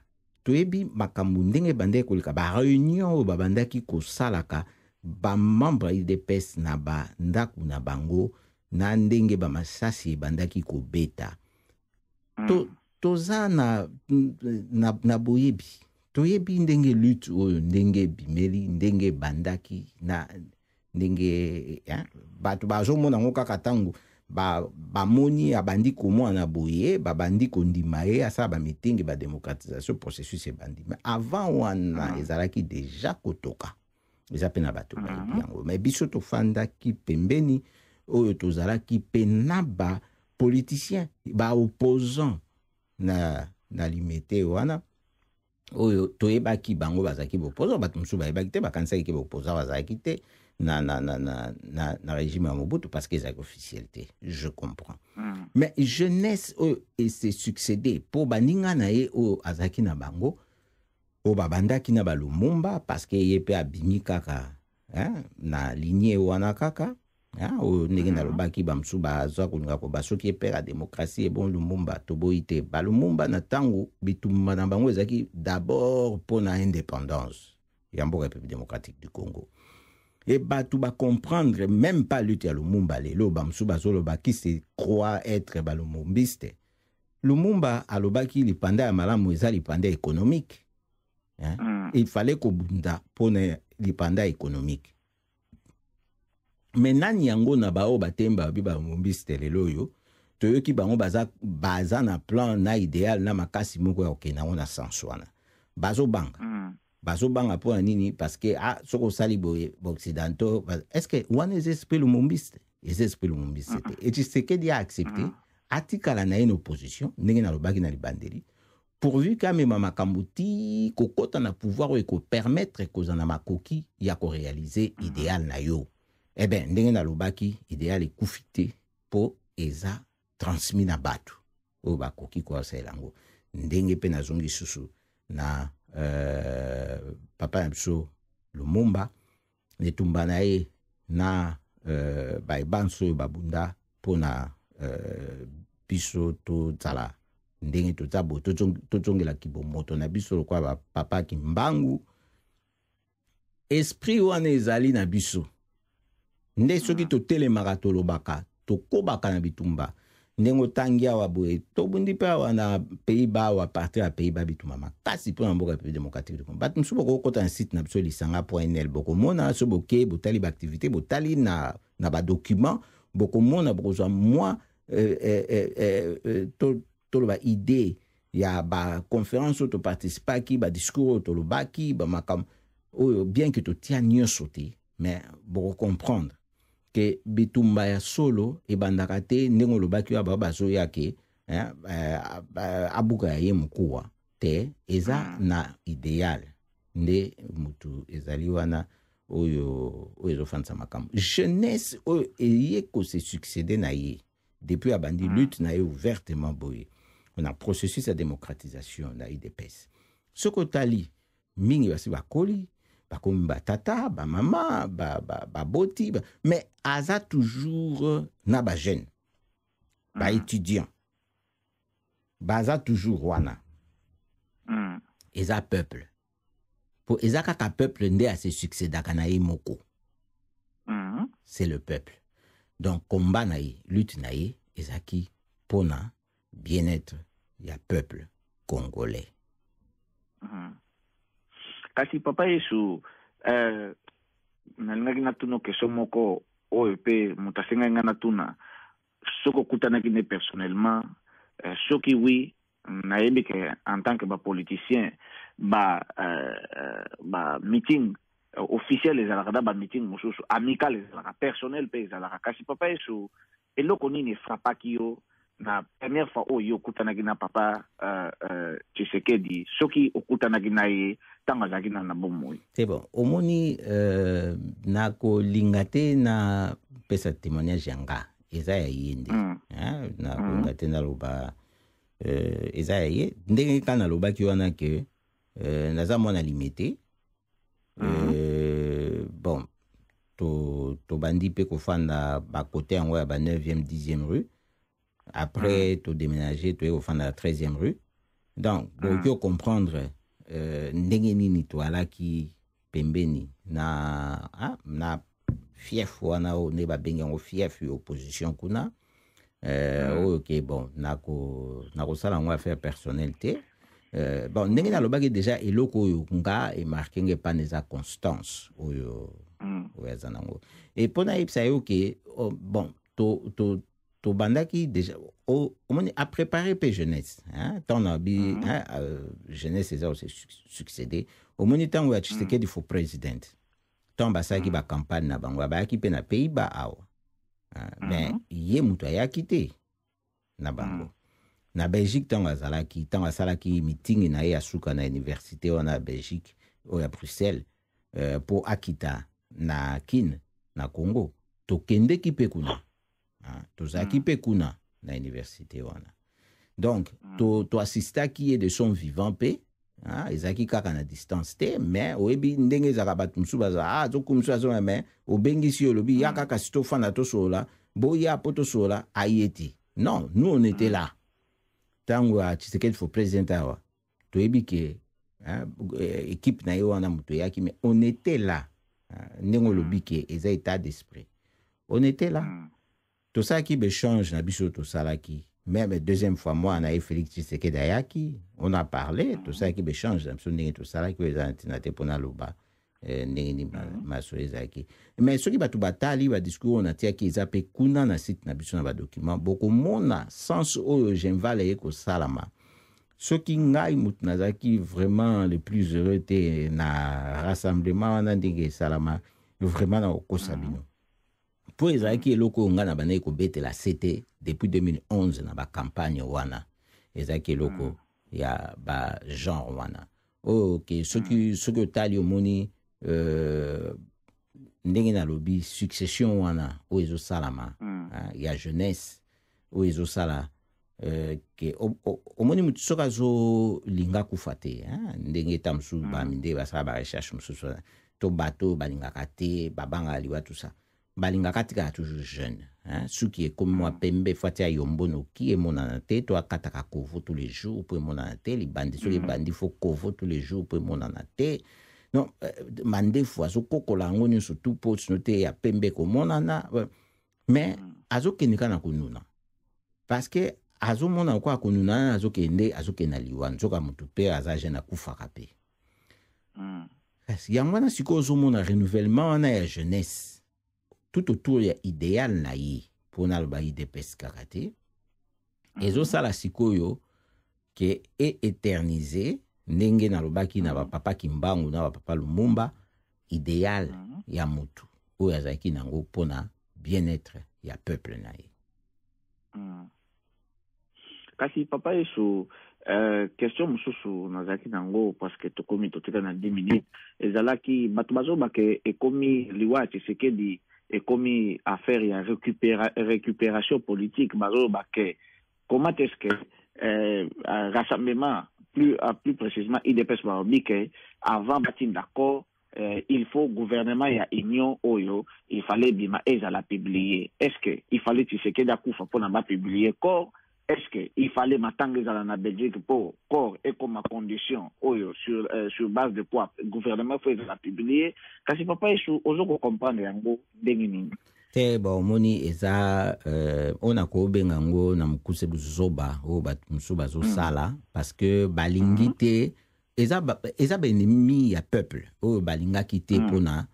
toyebi makambo ndenge ebandaki koleka, baréunion oyo babandaki kosalaka bamembre ya UDPS na bandako na bango, na ndenge bamasasi ebandaki kobeta. Toza na boyebi, toyebi ndenge lutte oyo ndenge ebimeli, ndenge ebandaki, na ndenge, hein, bato bazomona yango kaka ntango bamoni abandi komona boye, babandi kondima ye asala bameeting, badémocratisation, processus ebandi. Mais avant wana ezalaki déjà kotoka, eza mpe na bato bayebi yango. Mais biso tofandaki pembeni oyo, tozalaki mpe na bapoliticien, baopposant na Limete wana oyo toyebaki bango bazalaki baopposant. Bato mosusu bayebaki te, bakanisaki ke baopposant bazalaki te na régime ya Mobutu parce que ezalaki officiel te. Je comprends. Mais jeunesse oyo ese succédé mpo baninga na ye oyo azalaki na bango, oyo babandaki na baLumumba, parce que ye mpe abimi kaka, hein, na lignée wana kaka, hein, oyo ndenge nalobaki, bamosusu bazwa kolinga koba soki epere ya démocratie ebon Lumumba, toboyi te. Balumumba na ntango bitumba na bango ezalaki d'abord mpo na indépendance ya mboka République démocratique du Congo. E bato bacomprendre même pas lutte ya Lumumba. Lelo bamosusu bazoloba qui se croit être balumumbiste. Lumumba alobaki lipanda ya malamu eza lipanda économique, hein? Il fallait kobunda mpona lipanda économique. Mais nani yango na baoyo batemba babi balumumbiste? Lelo oyo toyoki bango baza na plan na idéal na makasi moko ya kokende yango na sens wana, bazobanga. Bazobanga mpo na nini? Parce que, ah, soki osali boye, baoccidentaux est ce que wana eza esprit lumumbiste? Eza esprit lumumbiste te. E Tshisekedi a accepté atikala na ye na opposition, ndenge nalobaki na libandeli, pourvu ke amema makambo ti kokɔta na pouvoir oyo ekopermettre kozala na makoki ya koréaliser idéal na yo. Eh ben, ndenge nalobaki, idéal ekufi te mpo eza transmis na bato oyo bakoki kosalela yango. Ndenge mpe nazongi susu na papa na biso Lumumba, etumba na ye na baebanso oyo babunda mpona biso tozala ndenge toza boye, tozongelaki bomoto na biso lokola bapapa Kimbangu. Esprit wana ezali na biso nde soki totelemaka, tolobaka, tokobaka na bitumba ndenge otangi awa boye. Tobundi mpe awa na Pays-Bas awa, partir ya Pays-Bas, bitumba makasi mpo na mboka République démocratique du Congo. Bato mosusu bokokota na site na biso lisanga.nl, bokomona. So boke, botali baactivité, botali na badocument, bokomona, bokozwa mwa toloba idée ya baconférence oyo toparticipaki, badiscours oyo tolobaki, bamakambo oyo, bien que totia nyonso te, mais bokocomprendre ke bitumba ya solo ebandaka te ndenge olobaki oyo bao bazoya ke, eh, abuka ya ye mokuwa te. Eza na idéal nde mutu ezali wana oyo ezofandisa makambo. Jeunesse oyo eye kose succéder na ye depuis abandi lutte na ye ouvertement boye na processus ya démocratisation na UDPS, soki otali mingi basi bakoli, bakomi batata, bamama, baboti, mais aza toujours na bajeune, baétudiant baza toujours wana. Eza peuple, po eza kaka peuple nde ase succédaka na ye moko. C'est le peuple. Donc combat na ye, lutte na ye ezalaki mpona bien-être ya peuple congolais. Kasi papa Yesu, nalingaki natuna question moko oyo mpe moto asengaki ngai natuna: soki okutanaki nde personnellement, soki oui, nayebi ke en tant que bapoliticien ba meeting. Officiel ezalaka na bameeting mosusu, amical ezalaka, personnel mpe ezalaka. Kasi papa Yesu, eloko nini efrappaki yo na première fois oyo yo okutanaki na papa Tshisekedi, soki okutanaki na ye ntango azalaki na bomoi? C'est bon, omoni, nakolinga te napesa témoignage ya nga, eza ya ye nde. Nakolinga te naloba, eza ya ye. Ndenge kaka nalobaki wana ke naza mwana Limete. Bon, tobandi mpe kofanda bakote yango ya ba 9e 10e rue. Après todéménager, toye kofanda na 13e rue. Donc bokoki ocomprendre ndenge nini toalaki pembeni na fief wana oyo nde babengi yango fief ya opposition kuna. Oyo ke bon, nakosala yango affaire personnelle te. Bon, ndenge nalobaki déjà, eloko oyo nga emarquer nga epana eza constance oyo oyo aza nango. E mpo nayebisa yo ke, oh, bon, tobandaki déjà, omoni, apréparer mpe jeunesse, hein? Ntango na bi hein, jeunesse eza ose succéder. Omoni, ntango ya Tshisekedi for president, ntango basalaki bacampagne na bango, bayaki mpe na Pays-Bas awa, hein? Mais ye moto ayaki te na bango. Na Belgique, ntango azalaki, ntango asalaki meeting na ye ya suka na université wana ya Belgique, oyo ya Bruxelles, mpo akita na Kine, na Congo, tokendeki mpe kuna. Ah, tozalaki mpe kuna na université wana. Donc toassistaki ye de son vivant mpe. Ah, ezalaki kaka na distance te. Mais oyebi ndenge ezalaka, bato mosusu bazala, ah, azokumisa, azoma, mais obengisi yo, olobi ya kaka si tofanda tosolola, boya mpo tosolola, aye te. Non, nous on était là. Ntango ya Tshisekedi for president awa, toyebi ke, hein, équipe na ye wana moto eyaki, mais on était là. Hein, ndenge olobi ke eza état d'esprit, on était là. Tosalaki baéchange na biso, tosalaki même deuxième fois, mwana na ye Félix Tshisekedi ayaki, on a parlé, tosalaki baéchange na biso ndenge tosalaki. Oyo eza na ntina te mpona loba ndenge nini masolo ezalaki. Mais soki bato batali badiscours oyo natiaki, eza mpe kuna na site na biso na badocument, bokomona sens oyo Genval eye kosalama. Soki ngai moto nazalaki vraiment le plus heureux te na rassemblement wana ndenge esalama, vraiment na kokosa bino, mpo ezalaki eloko oyo ngai na bandaki kobetela sete depuis 2011 na bacampagne wana. Ezalaki eloko ya bagenre wana oyo ke soki otali, omoni, ndenge nalobi, succession wana oyo ezosalama ya jeunesse oyo ezosala ke omoni motu soki azolinga kufa te, hein, ndenge eta mosusu bamindele basala barecherche mosusu wana, to bato oyo balingaka te, babangaka liwa, tout ça, balingaka tikala toujours jeune, hein? Soki ekomi mwa pembe, faut atia yombo noki emonana te, to akataka kovo tous les jours mpo emonana te. Libandi soki ebandi, faut kovo tous les jours mpo emonana te. Non, mandefu azokokola yango nyonso tu mpo sino te ya pembe ekomonana. Mais azokende kaka na konuna parce que azomona lokola konuna wana azokende na liwa. Nzoka motu mpe aza jeune, akufaka mpe. Kasi yango wana sikoyo ozomona renouvellement wana ya jeunesse tout autour ya idéal na ye, mpo naloba UDPS kaka te, ezosala sikoyo ke eéterniser, ndenge nalobaki na bapapa Kimbangu na bapapa Lumumba, idéal ya motu oyo azalaki nango mpona bien-être ya peuple na ye. Kasi papa Yesu, question mosusu nazalaki nango, parce que tokomi totika na 10 minutes, ezalaki bato bazoba ke ekomi liwa ya Tshisekedi ekomi affaire ya récupération politique. Bazoloba ke comment est-ce que rassemblement, plus précisément UDPS, balobi ke avant batinda corps, il faut gouvernement ya union oyo il fallait bima ezala publier. Est-ce que il fallait Tshisekedi akufa mpona bapublier corps? Est-ce que il fallait matanga ezala na Belgique mpo corps ekoma condition oyo sur base de quoi gouvernement faut ezala publier? Kasi papa Yesu, ozo kocomprendre yango ndenge nini? Te, bon, omoni, eza oyo nakobenga yango na mokuse buzoba oyo bato mosusu bazosala parce que balingi te, eza baennemi ya peuple oyo balingaki te mpona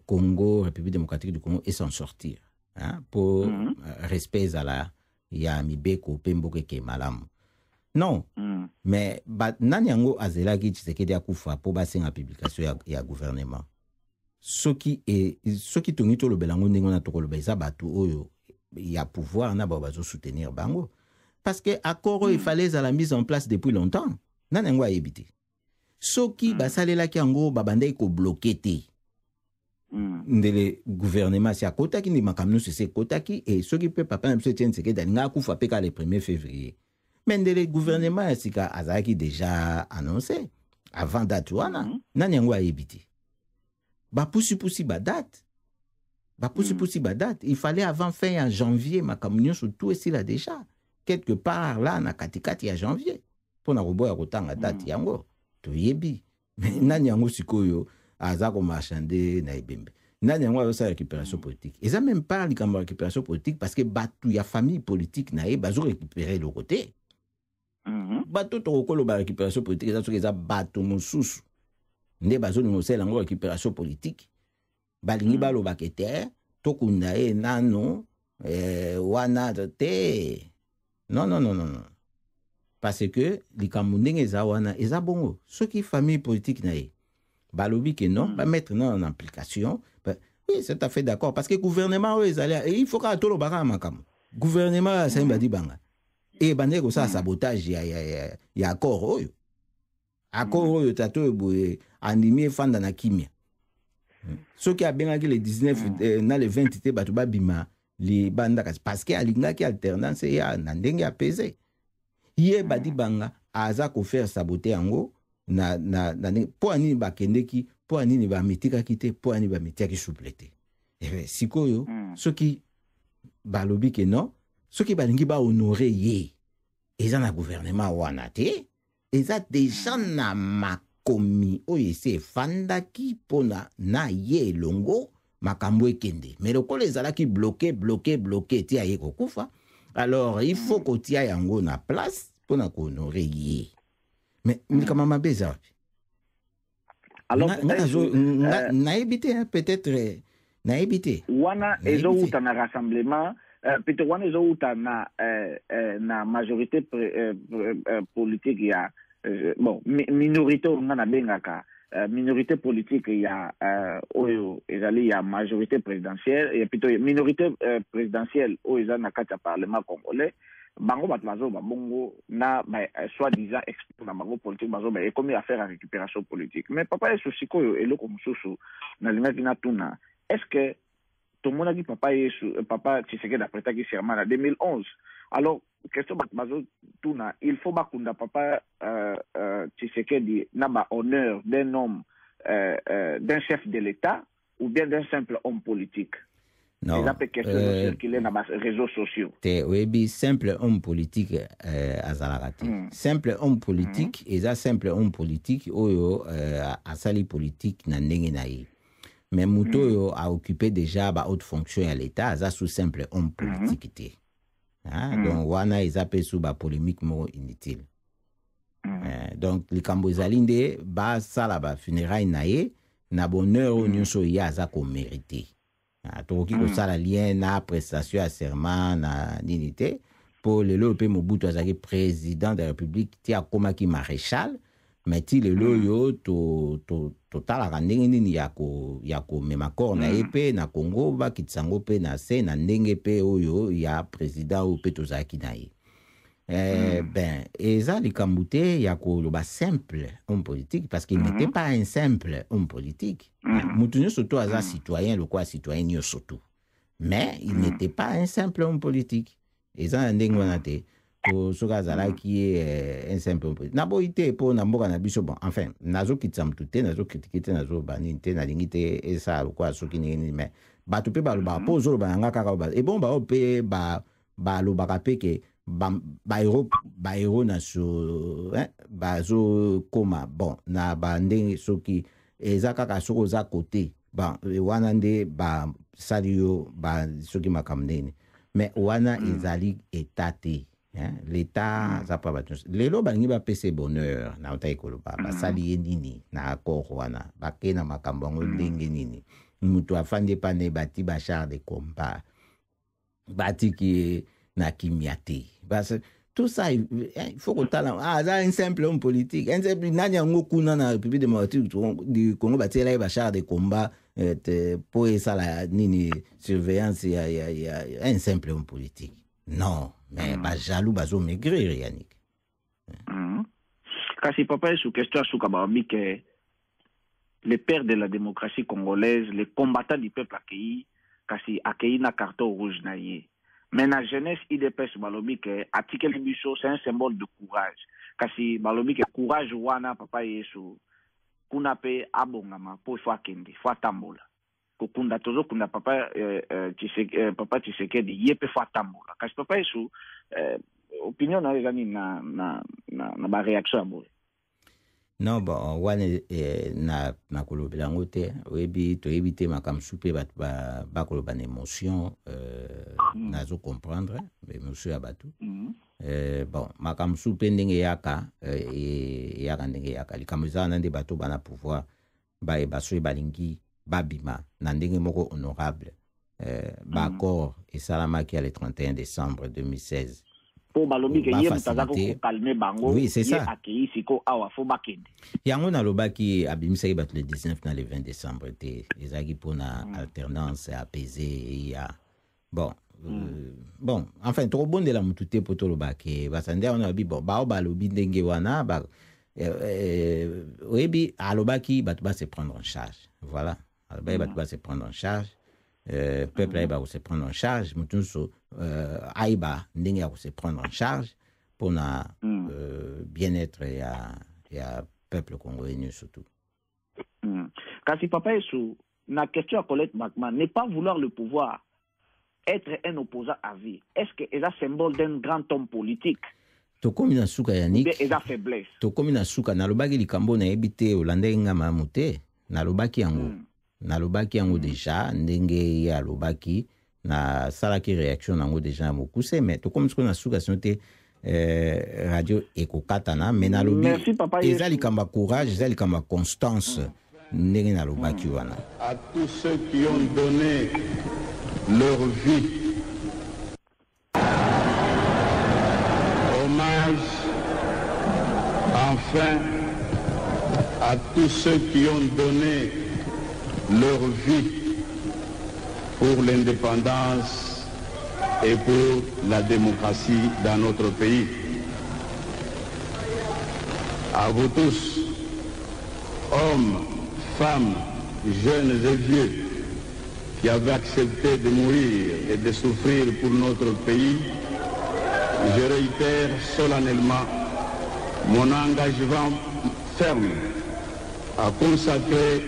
Congo, République démocratique du Congo, s'en sortir, hein, mpo respect ezala ya mibeko mpe mboka eke malamu. Non. Mais ba, nani yango azelaki Tshisekedi akufa mpo basenga publication ya gouvernement? Soki soki tongi tolobela yango ndenge wana, tokoloba eza bato oyo ya pouvoir na bao bazosoutenir bango, parce que accord oyo efallait ezala mise en place depuis longtemps. Nani yango ayebi te? Soki basalelaki yango, babandaki kobloquer te. Ndele gouvernement asi akotaki, nde makambo nyonso esi ekotaki. E soki mpe papa na biso Etienne Tshisekedi alingaki akufa mpe kaka le 1er février, mais ndele gouvernement ya sika azalaki déjà annoncé avant date wana. Nani yango ayebi te? Bapusipusi badate, bapusipusi badate. Il fallait avant fin ya janvier makambo nyonso tout esila déjà, quelque part là na katikati ya janvier, mpo na koboya kotanga date yango toyebi. Mais nani yango sikoyo aza komarchander na ebembe? Nani yango azosala récupération politique? Eza même pas likambo ya récupération politique, parce que bato ya famille politique na ye bazorécupérer eloko te. Bato tokokoloba récupération politique eza soki eza bato mosusu nde bazolinga kosala yango récupération politique, balingi balobaka ete tokunda ye nano wana te. Non, non, non, non, non, parce que likambo ndenge eza wana eza bongo. Soki famille politique na ye balobi ke non, bamettre nano en application, oui, c'est tout à fait d'accord, parce que gouvernement oyo ezali, il faut kaka toloba kaka makambo. Gouvernement oyo asali Badibanga ebandeki kosala sabotage ya accord oyo, accord oyo tata oyo boye andimi efanda na kimia. Soki abengaki le 19 na le 20 te, bato babima libanda kasi, parce que alingaki alternance ya na ndenge apese ye. Badibanga aza kofaire saboter yango na mpo ya nini bakendeki, mpo ya nini bamitikaki te, mpo ya nini bamitiaki souple te? Eh, sikoyo soki balobi ke non, soki balingi bahonorer ye, eza na gouvernement wana te, eza deja na makomi oyo esi efandaki mpona na ye elongo makambo ekende. Mais lokola ezalaki bloqué, bloqué, bloqué ti aye kokufa, alors il faut kotia yango na place mpona kohonorer ye. Mais likambo mabe eza wapi? Nayebi te, peut-être nayebi te. Wana ezowuta na rassemblement, plutôt wana ezowuta na majorité politique ya bon, minorité oyo nga nabengaka minorité politique ya oyo ezali ya majorité présidentielle, et plutôt minorité présidentielle oyo eza na kati ya parlement congolais. Bango bato bazoba bongo na soi-disant expert na bango politique, bazoba ekomi affaire ya récupération politique. Mais papa Yesu, sikoyo eloko mosusu nalingaki natuna: est ce que tomonaki papa Yesu, papa Tshisekedi aprêtaki serment na 2011? Alors question bato bazotuna: il faut bakunda papa Tshisekedi na bahonneur d'un homme, d'un chef de l'État ou bien d'un simple homme politique? Non. Eza mpe question circule na baréseaux sociaux. Te, oyebi, simple homme politique azalaka te. Simple homme politique eza simple homme politique oyo asali politique na ndenge na ye. Mais moto oyo aoccupe déjà bahaute fonction ya l'État aza sous simple homme politique te. Ah, donc wana eza mpe su bapolémique moko inutile. Donc likambo ezali nde basala bafunéraille na ye na bonheur oyo nyonso ye aza komériter. Ah, tokoki kosala lien na prestation ya serment na nini te, mpo lelo oyo mpe Mobutu azalaki président de la République ti akomaki maréchal, mais ti lelo oyo totalaka ndenge nini ya komema corps na ye mpe na Congo, bakitisa yango mpe na se na ndenge mpe oyo ya président oyo mpe tozalaki na ye. Ben, eza likambo te ya koloba simple homme politique, parce qu'il n'était pas un simple homme politique. Moto nyonso to aza citoyen lokola citoyen nyonso tu, mais il n'était pas un simple homme politique. Eza na ndenge wana te, po soki azalaki un simple homme politique, naboyi te mpo na mboka na biso. Bon, enfin, nazokitisa motu te, nazocritiquer te, nazoba nini te, nalingi te esala lokola soki ndenge nini. Mais bato mpe balobaka, mpo ozoloba na nga kaka ebon, bao mpe balobaka mpe ke bahéros, bahéros naso bazokóma bon na bandenge. Soki eza kaka soki oza kote, bon, wana nde basali yo ba soki makambo ndenge, mais wana ezali état te, hein? L'état aza mpa bato nyonso. Lelo balingi bapesa bonheur na otaki koloba basali ye nini na accord wana, bake na makambo yango ndenge nini? Moto afandi epa na ye, bati bachar de combat, batiki ye na kimia te. Tout ça, il faut kotala. Ah, aza un simple homme politique, un simple nani yango kuna na République démocratique du Congo, batiela ye bachar de combat mpo esala nini, surveillance ya un simple homme politique? Non, mais bajaloux bazomaigrir, Yannick. Kasi papa Yesu, question asuka, balobi ke le père de la démocratie congolaise, le combattant du peuple, akei, kasi akei na carton rouge na ye. Mais na jeunesse UDPS balobi ke atikeli biso, c'est un symbole de courage. Kasi balobi ke courage wana, papa Yesu, kuna mpe abongama mpo faut akende, faut atambola kokunda. Tozokunda papa papa Tshisekedi, ye mpe faut atambola. Kasi papa Yesu, opinion na yo eza nini na baréaction ya boye? Non, bon, wana na kolobela yango te. Oyebi, toyebi te makambo mosusu mpe bato bakoloba na émotion. Nazo comprendre émotion ya bato. Bon, makambo mosusu mpe ndenge eyaka, eyaka ndenge eyaka. Likambo eza wana nde bato bana pouvoir bayeba soki balingi babima na ndenge moko honorable. Baaccord esalamaki ya le 31 décembre 2016. Mpo balobi ke ye moto aza kocalmer bango. Oui, c'est ça. Akei siko awa, faut bakende. Yango nalobaki, abimisaki bato le 19 na le 20 décembre te, ezalaki mpona alternance apaisée ya bon. Bon, enfin, tokobondela motu te mpo toloba ke basandi wana babi. Bon, bao balobi ndenge wana ba, oyebi, alobaki bato ba se prendre en charge. Voilà, alobaki bato ba se prendre en charge. Peuple ayeba kose prendre en charge, motu nyonso ayeba ndenge ya kose prendre en charge mpona bien-être ya peuple congolais nyonso tout. Kasi papa Yesu, na question ya Colette Bachmann, ne pas vouloir le pouvoir, être un opposant à vie, est-ce que eza symbole d'un grand homme politique? Tokomi na suka, Yannick. Eza faiblesse? Tokomi na suka. Nalobaki likambo, nayebi te olandaki nga malamu te. Nalobaki yango, nalobaki yango déjà ndenge ye alobaki, nasalaki réaction nango déjà ya mokuse. Mais tokomi sikoyo na suka, sinon te radio ekokatana. Mais nalobi eza likambo ya courage, eza likambo ya constance, ndenge nalobaki wana. À tous ceux qui ont donné leur vie, hommage enfin à tous ceux qui ont donné leur vie pour l'indépendance et pour la démocratie dans notre pays. À vous tous, hommes, femmes, jeunes et vieux, qui avez accepté de mourir et de souffrir pour notre pays, je réitère solennellement mon engagement ferme à consacrer